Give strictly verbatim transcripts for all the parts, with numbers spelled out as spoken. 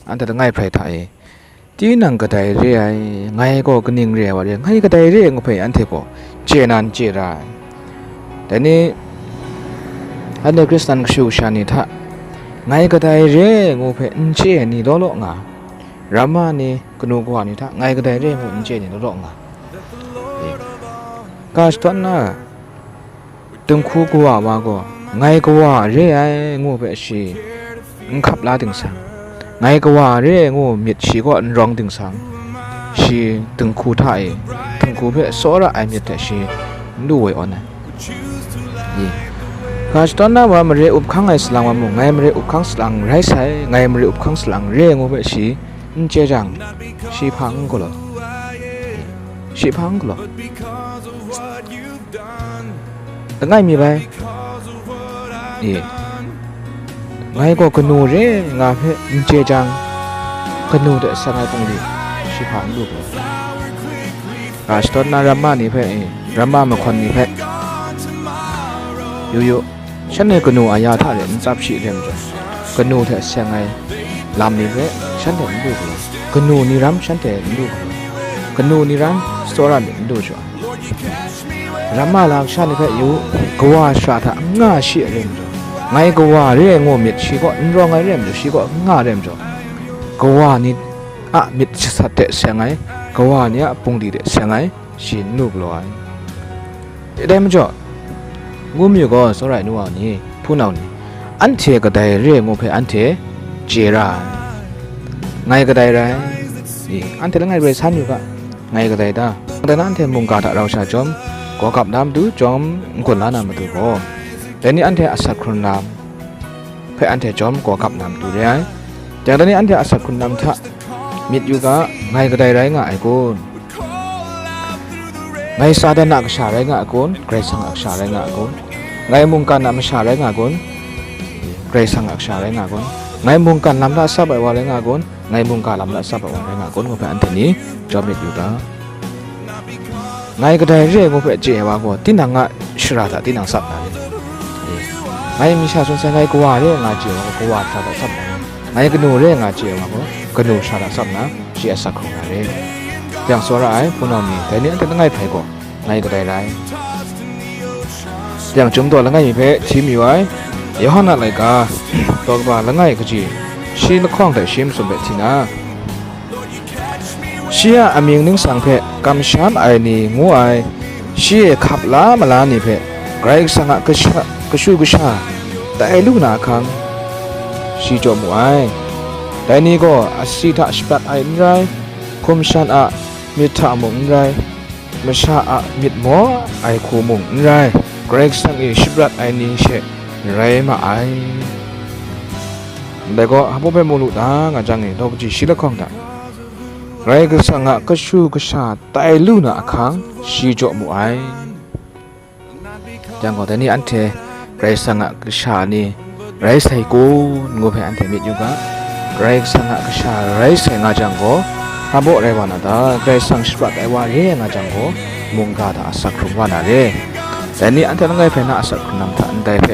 anhte langai hprai hta e, tinang kadai re ai, ngai gaw kaning re ai wa re, ngai kadai re ai ngu hpe anhte gaw chye na n chye ra ai. Dai ni, anhte Hkristan kashu kasha ni hta, ngai kadai re ai ngu hpe n chye ai ni law law nga, ramma ni, kanu kawa ni hta, ngai kadai re ai ngu n chye ai ni law law nga. E, ga shadawn na, dinghku kawa wa gaw, ngai kawa re ai ngu hpe shi n hkap la ting sang, ngai kawa re ai ngu myit shi kaw n rawng ting sang, shi dinghku hta e, dinghku hpe tsawra ai myit hte shi n lu woi awn ai. I, ga shadawn na wa mare up hkang ai salang wa mung, ngai mare up hkang salang rai sai, ngai mare up hkang salang re ai ngu hpe shi n chye jang, shi hpa n galaw, shi hpa n galaw. Langai mi bai, e, ngai gaw kanu re nga hpe n chye jang, kanu hte seng ai hpung de shi hpa n lu gaw. Ga shadawn na ramma ni hpe, e, ramma mahkawn ni hpe, yu yu, shanhte kanu aya hta de n tsap shi re majaw, kanu hte seng ai lam ni hpe shanhte n lu gaw, kanu ni ram shanhte n lu gaw, kanu ni ram tsawra myit n lu jaw, ramma lasha ni hpe yu, kawa shara hta n nga shi ai re majaw, ngai kawa re ai ngu myit shi kaw n rawng ai re majaw, shi kaw n nga ai re majaw, kawa ni a myit sasat hte seng ai, kawa ni a hpung de hte seng ai, shi n lu galaw ai. Dai majaw, ngu mayu gaw, tsawra ai nu wa ni, hpunau ni, anhte kadai re ai ngu hpe anhte chye ra ai. Ngai kadai rai? I, anhte langai rai san yu ga, ngai kadai ta? Dai na anhte mungga hta rau sha chyawm, gaw gap na matu chyawm n gun la na matu gaw, dai ni anhte asak hkrung lam hpe anhte chyawm gaw gap na matu re ai. Jang dai ni anhte asak hkrung lam hta myit yu ga, ngai kadai rai nga ai kun? Ngai Satan a kasha rai nga ai kun? Karai Kasang a kasha rai nga ai kun? Ngai mungkan a masha rai nga ai kun? Karai Kasang a kasha rai nga ai kun? Ngai mungkan lam hta tsap ai wa rai nga ai kun? Ngai mungga lam hta tsap ai wa rai nga ai kun? Ngu hpe anhte ni chyawm myit yu ga. Ngai kadai re ai ngu hpe chye ai wa gaw, tinang a shara hta tinang tsap na re. E, ngai masha tsun sai, ngai kawa re ai nga chye ai wa gaw, kawa shara hta tsap na re. Ngai kanu re ai nga chye ai wa gaw, kanu shara hta tsap na, shi asak hkrung na re. Yang tsawra ai, hpunau ni, dai ni anhte langai hprai gaw, ngai kadai rai? Yang chyum daw langai mi hpe hti mayu ai, Yawhan a laika, daw kaba langai kaji, shi lahkawng hte shi masum hpe hti na, shi a amying ningsang hpe kamsham ai ni ngu ai, shi e hkap la mala ni hpe Karai Kasang a kasha, kashu kasha tai lu na ahkang, shi jaw mu ai. Dai ni gaw asi hta shaprat ai n rai, hkum shan a myit hta mung n rai, masha a myit maw ai hku mung n rai, Karai Kasang e shaprat ai ni she rai ma ai. Ndai gaw, hpa hpe mu lu ta nga jang e, daw kaji shi lahkawng hta Karai Kasang a kashu kasha tai lu na ahkang, shi jaw mu ai. Yang gaw, dai ni anhte Karai Kasang a kasha ni rai sai kun ngu hpe anhte myit yu ga. Karai Kasang a kasha rai sai nga jang gaw, hpa baw rai wa na ta? Karai Kasang shaprat ai wa re ai nga jang gaw, mungga hta asak hkrung wa na re. Dai ni anhte langai hpe na asak hkrung lam hta ndai hpe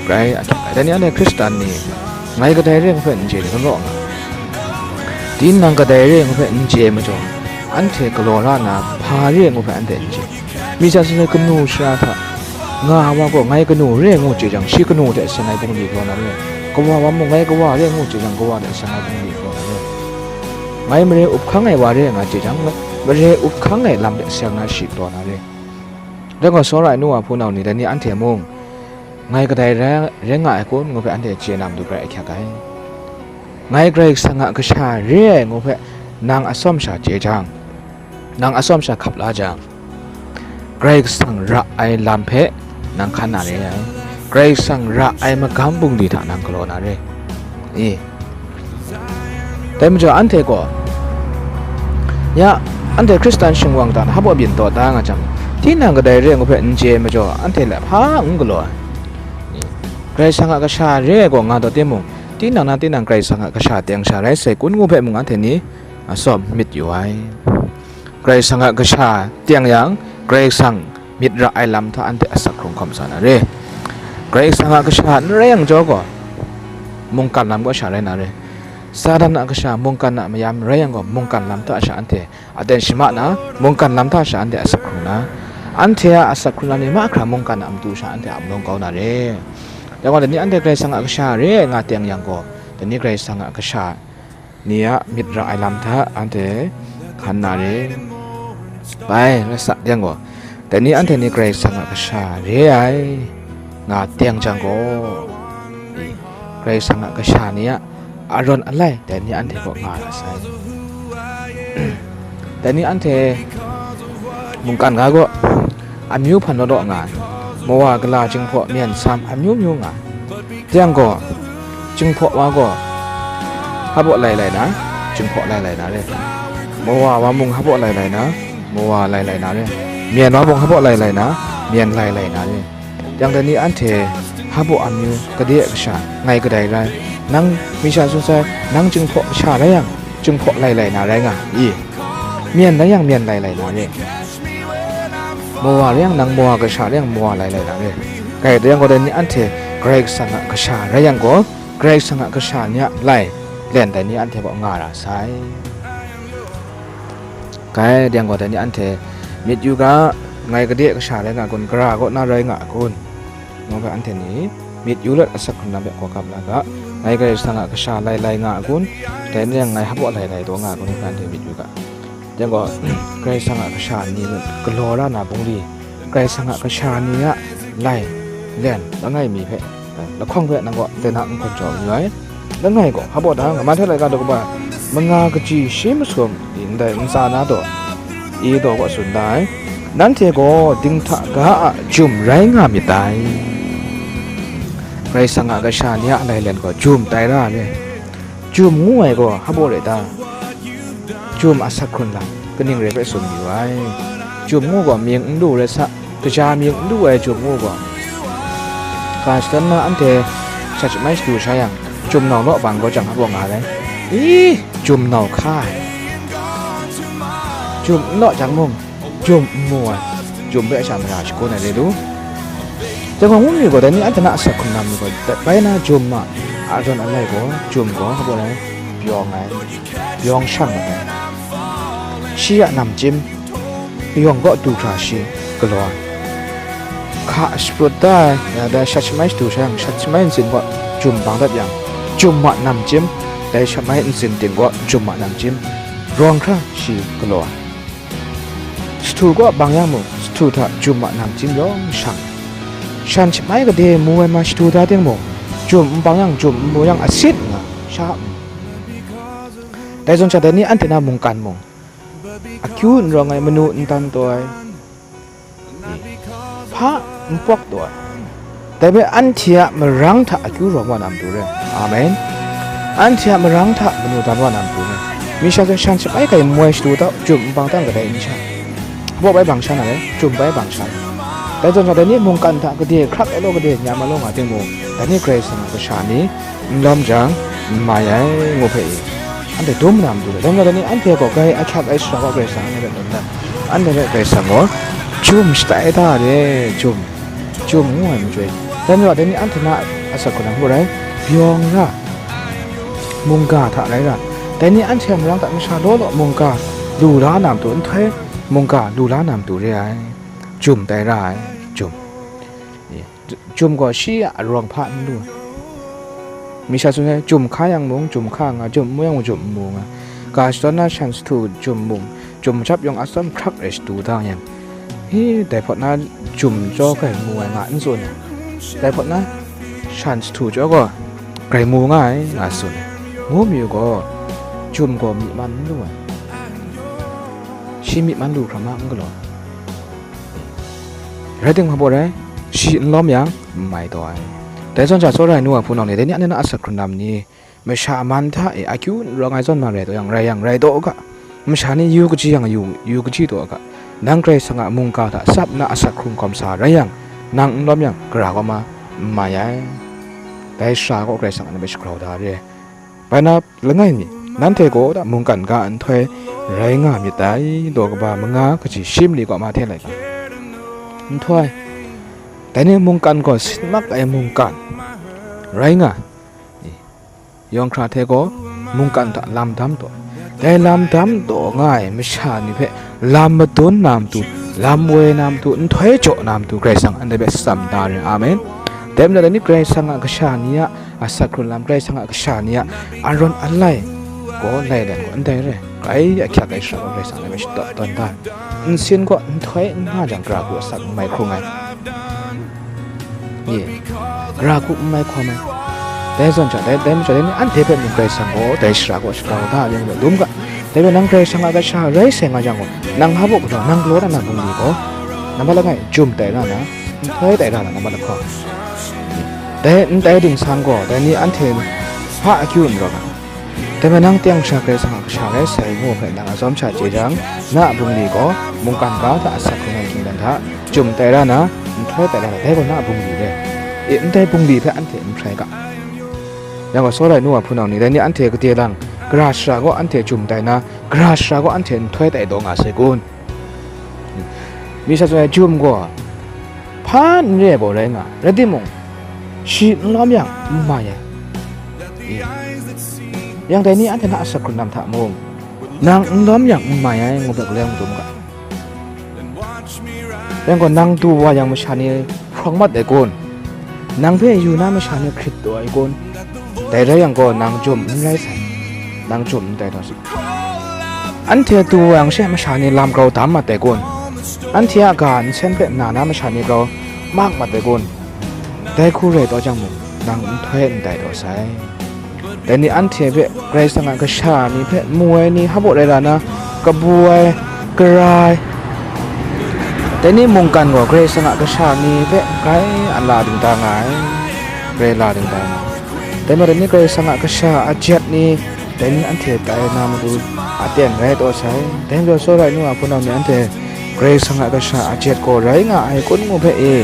grai ahkyak ai. Dai ni anhte Hkristan ni, ngai kadai re ai ngu hpe n chye ni, law nga, tinang kadai re ai ngu hpe n chye ai majaw, anhte galaw ra nna, hpa re ai ngu hpe anhte n chye. Mi hta tsun ai, kanu shara hta nga ai wa gaw, ngai kanu re ai ngu chye jang, shi kanu hte seng ai bungli galaw na re. Kawa wa mung, ngai kawa re ai ngu chye jang, kawa hte seng ai bungli galaw na re. Ngai mare up hkang ai wa re ai nga chye jang, mare up hkang ai lam hte seng na shi galaw na re. Dai gaw, tsawra ai nu wa hpunau ni, dai ni anhte mung, ngai kadai rai, rai nga ai kun ngu hpe anhte chye na matu grai ahkyak ai. Ngai Karai Kasang a kasha re ai ngu hpe nang atsawm sha chye jang, nang atsawm sha hkap la jang, Karai Kasang ra ai lam hpe nang hkan na re ai. Karai Kasang ra ai magam bungli hta nang galaw na re. E, dai majaw, anhte gaw, ya, anhte Hkristan shingwang hta na hpa byin taw da nga jang, tinang kadai re ai ngu hpe n chye ai majaw, anhte lahpa n galaw ai. Karai Kasang a kasha re ai gaw nga taw timung, tinang na tinang Karai Kasang a kasha teng sha rai sai kun ngu hpe mung anhte ni atsawm myit yu ai. Karai Kasang a kasha teng yang, Karai Kasang myit ra ai lam hta anhte asak hkrung hkawm sa na re. Karai Kasang a kasha n rai yang jaw gaw, mungkan lam kaw sha rai na re. Satan a kasha mungkan a mayam rai yang gaw, mungkan lam hta sha anhte aten shama na, mungkan lam hta sha anhte asak hkrung na, anhte a asak hkrung lam ni mahkra mungkan a matu sha anhte ap lawng kau na re. Yang gaw, dai ni anhte Karai Kasang a kasha re ai nga teng yang gaw, dai ni Karai Kasang a kasha ni a myit ra ai lam hta anhte hkan na re. Bai, rai sa yang gaw, dai ni anhte ni Karai Kasang a kasha re ai nga teng jang gaw, Karai Kasang a kasha ni a arawn alai dai ni anhte kaw nga ra sai. Dai ni anhte mungkan ga gaw, amyu hpan law law nga ai, mawa gala jinghpaw myen sam amyu myu nga ai. Yang gaw, jinghpaw wa gaw, hpabaw lai lai na, jinghpaw lai lai na re. Mawa wa mung hpabaw lai lai na, mawa lai lai na re. Myen wa mung hpabaw lai lai na, myen lai lai na re. Yang dai ni anhte hpabaw amyu, gade a kasha, ngai kadai rai, nang mi sha tsun sai, nang jinghpaw kasha rai yang, jinghpaw lai lai na rai nga i? Myen rai yang, myen lai lai na re. Mawa rai yang, nang mawa kasha rai yang, mawa lai lai na re. Kai dai yang gaw, dai ni anhte Karai Kasang a kasha rai yang gaw, Karai Kasang a kasha ni a lai len dai ni anhte kaw nga ra sai. Kai dai yang gaw, dai ni anhte myit yu ga, ngai gade a kasha rai nga kun, gara kaw na rai nga kun, ngu ga, anhte ni myit yu let asak hkrung lam hpe hkawhkam la ga, ngai Karai Kasang a kasha lai lai nga kun, dai ni yang ngai hpabaw lai lai taw nga kun, ngu ga, anhte myit yu ga. Yang gaw, Karai Kasang a kasha ni galaw ra na bungli, Karai Kasang a kasha ni a lai len langai mi hpe, lahkawng hpe nang gaw dai na n hkawn jaw yu ai. Langai gaw, hpabaw da nga, Mahte laika daw kaba manga kaji shi masum, ndai ntsa na daw, i daw gaw tsun da ai. Nanhte gaw dinghta ga a jum rai nga myit dai. Karai Kasang a kasha ni a lai len gaw jum tai ra ai. Jum ngu ai gaw hpabaw rai ta? Jum asak hkrun lam kaning rai hpe tsun yu ai? Jum ngu gaw mying n lu rai sa, kaja mying n lu ai jum ngu gaw, ka shadawn na anhte shat shamai shadu sha yang, jum nau law bang gaw jang hpabaw nga ai. I, jum nau hka ai. Jum n law jang mung, jum n mu ai, jum hpe sha mara shagun ai re lu. Dai gaw ngu mi gaw, dai ni anhte na asak hkrun lam ni gaw, bai na jum a arawn alai gaw, jum gaw hpabaw rai? Bawng ai, bawng shang ai. Shi a namchyim, kayawng kaw du hkra shi galaw ai. Hka shaprut da ai, ya dai shat shamai shadu sha yang, shat shamai ntsin kaw jum bang dat yang, jum a namchyim, dai shat shamai ntsin ting kaw jum a namchyim rawng hkra shi galaw ai. Sahtu kaw bang yang mung, sahtu hta jum a namchyim yawng shang. Shan shamai gade mu ai ma shadu da ting mung, jum n bang yang, jum n mu yang asit nga, sha n mu. Dai zawn sha, dai ni anhte na mungkan mung, akyu n rawng ai, manu n dan taw ai, hpa n pawk taw ai, dai hpe anhte a marang hta akyu rawng wa na matu re. Amen. Anhte a marang hta manu dan wa na matu re. Mi sha hte shan shamai kai mu ai shadu hta jum n bang tang kadai n sha? Hpabaw bai bang sha na rai, jum bai bang sha na rai. Dai zawn sha, dai ni mungkan hta gade hkrak ai law, gade nyam ai law nga ting mung, dai ni Karai Kasang a kasha ni n lawm jang, n mai ai, ngu hpe i, anhte dum na matu re. Dai majaw, dai ni anhte gaw grai ahkyak ai sara gaw Karai Kasang anhte hpe dum na, anhte hpe Karai Kasang gaw jum shatai da re, jum, jum ngu ai majoi. Dai majaw, dai ni anhte na asak hkrun lam hpabaw rai? Bawng ra, mungga hta rai ra, dai ni anhte a marang hta masha law law mungga lu la na matu, nhtoi mungga lu la na matu re ai. Jum tai ra ai, jum. Jum gaw shi a arawng hpa n lu ai. Mi sha tsun ai, jum hka yang mung, jum hka nga, jum n mu yang mung, jum n mu nga. Ga shadawn na shan sahtu jum mung, jum majap yawng atsawm hkrak rai shadu da yang, hi, dai hpawt na jum jaw grai mu ai nga n tsun ai. Dai hpawt na shan sahtu jaw gaw grai mu nga ai, nga tsun ai. Ngu mi u gaw, jum gaw myi man n lu ai. Shi myi man lu hkra ma n galaw ai. Rai timung, hpabaw rai? Shi n lawm yang, n mai taw ai. Dai zawn sha, tsawra ai nu wa hpunau ni, dai ni anhte na asak hkrun lam ni, masha a man hta e akyu n rawng ai zawn ma rai taw yang, rai yang, rai taw u ga. Masha ni yu kaji yang yu, yu kaji taw u ga. Nang Karai Kasang a mungga hta tsap nna asak hkrung hkawm sa rai yang, nang n lawm yang, gara kaw ma, n mai ai. Dai sara gaw Karai Kasang a nang hpe shagrau da re ai. Bai na, langai mi, nanhte gaw da mungkan ga nhtoi rai nga myit dai, daw kaba manga kaji shi mali gaw ma hte lai ga. Nhtoi, dai ni mungkan gaw sin mak ai mungkan rai nga, yawng hkra hte gaw mungkan hta lam dam taw, dai lam dam taw nga ai masha ni hpe lam madun na matu, lam woi na matu, nhtoi jaw na matu, Karai Kasang anhte hpe tsam da re. Amen. Dai majaw, dai ni Karai Kasang a kasha ni a asak hkrung lam, Karai Kasang a kasha ni a arawng alai gaw, lai dan gaw ndai re. Grai ahkyak ai shara gaw Karai Kasang anhte hpe shadawn tawn da. Nsin gaw nhtoi n nga jang, gara hku asak n mai hkrung ai. Ye, gara hku n mai hkawm ai. Dai zawn sha, dai, dai majaw, dai ni anhte hpe mung Karai Kasang gaw dai shara gaw shagrau da ai, rai nga lum ga. Dai hpe nang Karai Kasang a kasha rai sai nga yang gaw, nang hpa baw galaw, nang galaw na na bungli gaw, nambat langai jum tai ra na, nhtoi tai ra na, nambat lahkawng. Dai ndai dingsa gaw, dai ni anhte hpa akyu n rawt ai. Dai hpe nang teng sha Karai Kasang a kasha rai sai ngu hpe nang atsawm sha chye jang, na a bungli gaw mungkan ga hta asak hkrung ai hkying dan hta, jum tai ra na, nhtoi tai ra na, dai gaw na a bungli re. E, ndai bungli hpe anhte n hprai ga. Yang gaw, tsawra ai nu wa hpunau ni, dai ni anhte gade lang, gara shara gaw anhte jum tai na, gara shara gaw anhte nhtoi tai taw nga sai kun? Mi sha tsun ai jum gaw, hpa n re ai gaw rai nga, rai timung, shi n lawm yang n mai ai. Yang dai ni anhte na asak hkrung lam hta mung, nang n lawm yang n mai ai, ngu hpe galoi dum ga. Yang gaw, nang du wa yang masha ni hprawng mat ai kun? Nang hpe yu na masha ni hkrit taw ai kun? Dai rai yang gaw, nang jum n rai sai, nang jum n tai taw sai. Anhte du wa yang she masha ni lam grau dam mat ai kun? Anhte a ga nsen hpe na na masha ni grau mak mat ai kun? Dai hku rai taw jang mung, nang nhtoi n tai taw sai. Dai ni anhte hpe Karai Kasang a kasha ni hpe mu ai ni hpa baw rai ra na, kabu ai, gara ai. Dai ni mungkan gaw Karai Kasang a kasha ni hpe grai a la dingda nga ai, grai la dingda nga ai. Dai majaw, dai ni Karai Kasang a kasha a jet ni, dai ni anhte tai na matu aten rai taw sai. Dai majaw, tsawra ai nu wa hpunau ni, anhte Karai Kasang a kasha a jet gaw rai nga ai kun ngu hpe e,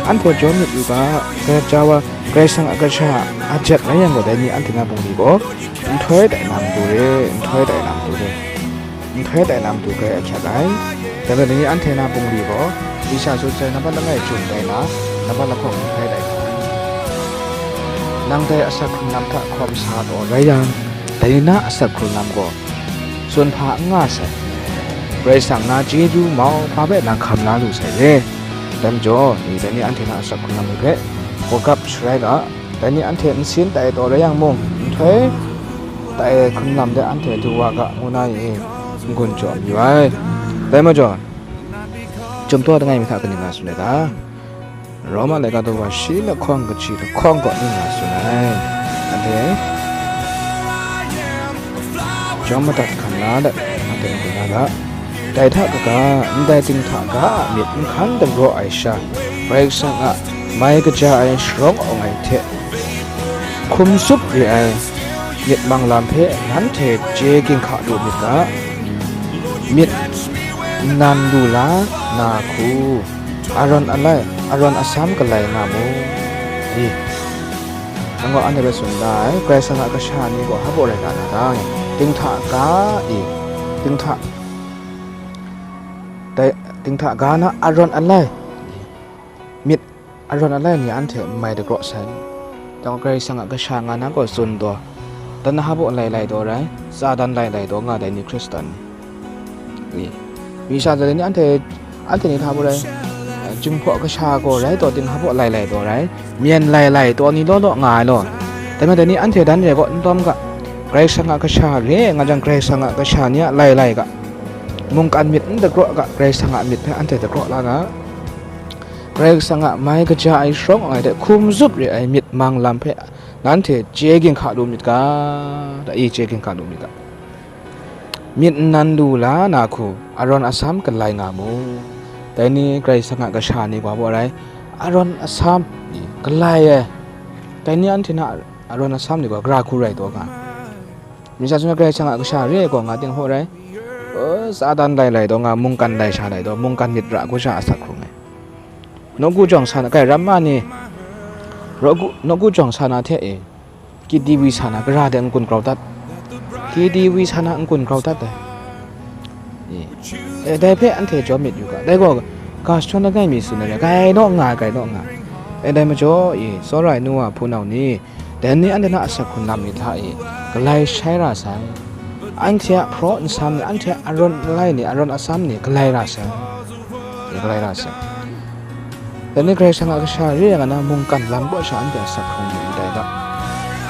anhte jaw myit yu ga, Karai Kasang a kasha a jet rai yang gaw, dai ni anhte na bungli gaw nhtoi tai na matu re, nhtoi tai na matu re, nhtoi tai na matu grai ahkyak ai. Dai majaw, dai ni anhte na bungli gaw, mi sha tsun sai nambat langai jum tai na, nambat lahkawng nhtoi tai na. Nang dai asak hkrung lam hta hkawm sa taw rai yang, dai ni na asak hkrung lam gaw tsun hpa n nga sai. Karai Kasang na chyeju mauhpa hpe nang hkam la lu sai re. Dai majaw, dai ni anhte na asak hkrung lam ni hpe gawgap sharai ga, dai ni anhte nsin tai taw rai yang mung, nhtoi tai hkrung lam de anhte du wa ga, ngu na e n-gun jaw mayu ai. Dai majaw, Chyum taw langai mi hta kaning nga tsun ai ta? Roma laika daw shi lahkawng kaji lahkawng kaw ning nga tsun ai. Anhte chyawm madat hkam la let, anhte n-gun la ga. Dai hta kaga, ndai ting hta ga a myit n hkan dagraw ai sha, Karai Kasang a mai kaja ai sharawng awng ai hte hkum tsup re ai myit mang lam hpe nanhte chye ginhka lu myit ga. Myit nnan lu la na hku, arawn alai, arawn asam galai nga mu. I, nang gaw anhte hpe tsun da ai, Karai Kasang a kasha ni gaw hpa baw rai nga na ta? Ting hta ga, i, ting hta, dai, ting hta ga na arawn alai, myit arawn alai ni anhte n mai dagraw sai. Dang Karai Kasang a kasha nga na gaw tsun taw, dan hpa baw lai lai taw rai, Satan lai lai taw nga dai ni Hkristan ni. Mi sha zaw dai ni anhte, anhte ni hta baw rai, Jinghpaw kasha gaw rai taw, ting hpa baw lai lai taw rai, myen lai lai taw ni law law nga ai law. Dai majaw dai ni anhte dan re gaw n tawm ga, Karai Kasang a kasha re nga jang, Karai Kasang a kasha ni a lai lai ga, mungkan myit n dagraw ga, Karai Kasang a myit hpe anhte dagraw la ga. Karai Kasang a mai kaja ai sharawng awng ai hte hkum zup re ai myit mang lam hpe nanhte chye ginhka lu myit ga, da i chye ginhka lu myit ga. Myit nnan lu la na hku, arawn asam galai nga mu. Dai ni Karai Kasang a kasha ni gaw hpa baw rai, arawn asam, i, galai ai. Dai ni anhte na arawn asam ni gaw gara hku rai taw nga. Mi sha tsun ai, Karai Kasang a kasha re ai gaw nga ting hpaw rai, o, Satan lai lai taw nga, mungkan lai sha lai taw, mungkan myit ra hku sha asak hkrung ai. Nawku jawng sa na, kai, ramma ni, nawku, nawku jawng sa na hte e, K T V sa na, gara de n-gun grau dat. K T V sa na n-gun grau dat ai. E, e, dai hpe anhte jaw myit yu ga. Dai gaw, ga shadawn langai mi tsun ai, gai naw nga ai, gai naw nga ai. E, dai majaw, e, tsawra ai nu wa hpunau ni, Dai ni anhte na asak hkrung lam ni hta e galai shai ra sai. Anhte a hpraw nsam ni, anhte a arawn alai ni, arawn asam ni galai ra sai. E galai ra sai. Dai ni Karai Kasang a kasha re ai nga na, mungkan lam kaw sha anhte asak hkrung ni ndai ga,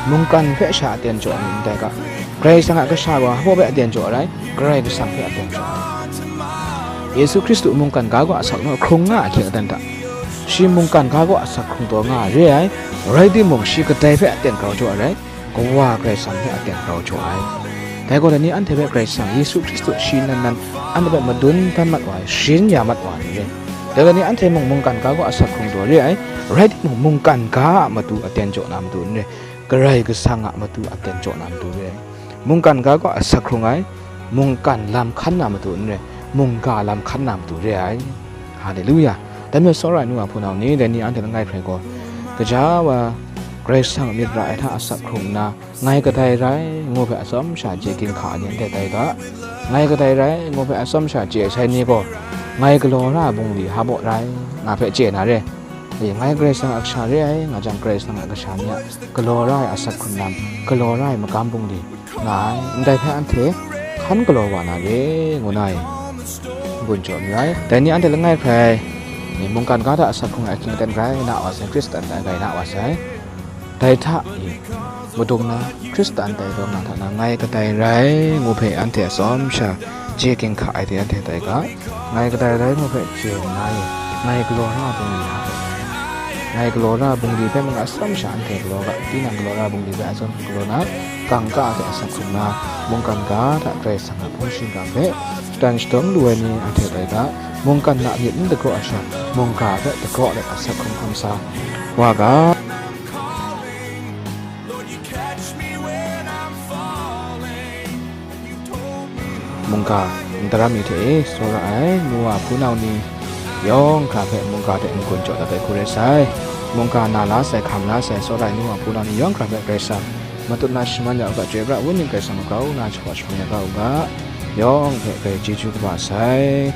mungkan hpe sha aten jaw ni ndai ga. Karai Kasang a kasha gaw hpa hpe aten jaw ai rai? Karai Kasang hpe aten jaw ai. Yesu Hkristu mungkan ga kaw asak hkrung nga ahkying aten hta, shi mungkan ga kaw asak hkrung taw nga re ai, rai timung, shi kadai hpe aten grau jaw ai rai? Kawa Karai Kasang hpe aten grau jaw ai. Dai gaw, dai ni anhte hpe Karai Kasang Yesu Hkristu shi nan nan anhte hpe madun dan mat wa ai, sharin ya mat wa ai ni re. Dai gaw, dai ni anhte mung mungkan ga kaw asak hkrung taw re ai, rai timung, mungkan ga a matu aten jaw na matu n re, Karai Kasang a matu aten jaw na matu re ai. Mungkan ga kaw asak hkrung ai, mungkan lam hkan na matu n re, mungga lam hkan na matu re ai. Haleluya! Dai majaw, tsawra ai nu wa hpunau ni, dai ni anhte langai hpe gaw, gaja wa Karai Kasang myit ra ai hta asak hkrung nna, ngai kadai rai ngu hpe atsawm sha chye ginhka ai ni anhte tai ga. Ngai kadai rai ngu hpe atsawm sha chye ai sai ni gaw, ngai galaw ra ai bungli hpa baw rai, nga hpe chye na re. E, ngai Karai Kasang a kasha re ai, nga jang Karai Kasang a kasha ni a galaw ra ai asak hkrung lam, galaw ra ai magam bungli nga ai, ndai hpe anhte hkan galaw wa na re, ngu na e, n-gun jaw n rai. Dai ni anhte langai hpe, ni mungkan ga hta asak hkrung ai ahkying aten rai na wa sai, Hkristan ai rai na wa sai. Dai hta e, madung na, Hkristan tai daw na hta na, ngai kadai rai ngu hpe anhte atsawm sha chye ginhka ai hte anhte tai ga. Ngai kadai rai ngu hpe chye nna e, ngai galaw ra ai bungli hta hpe, ngai galaw ra ai bungli hpe mung atsawm sha anhte galaw ga, tinang galaw ra ai bungli hpe atsawm galaw na, kangka hte asak hkrung na, mungkan ga hta Karai Kasang a hpung shingkang hpe shatan shadawng lu ai ni anhte tai ga, mungkan na myit n dagraw ai sha, mungga hpe dagraw let asak hkrung hkam sa wa ga. Mungga ndaram mi hte e tsawra ai nu wa hpunau ni yawng hkra hpe mungga hte n-gun jaw dat ai hku rai sai. Mungga na la sai, hkam la sai, tsawra ai nu wa hpunau ni yawng hkra hpe Karai Kasang matut na shaman ya u ga, chyoi pra, wenyi Karai Kasang grau na shawa shaman ya ga u ga, yawng hpe grai chyeju kaba sai.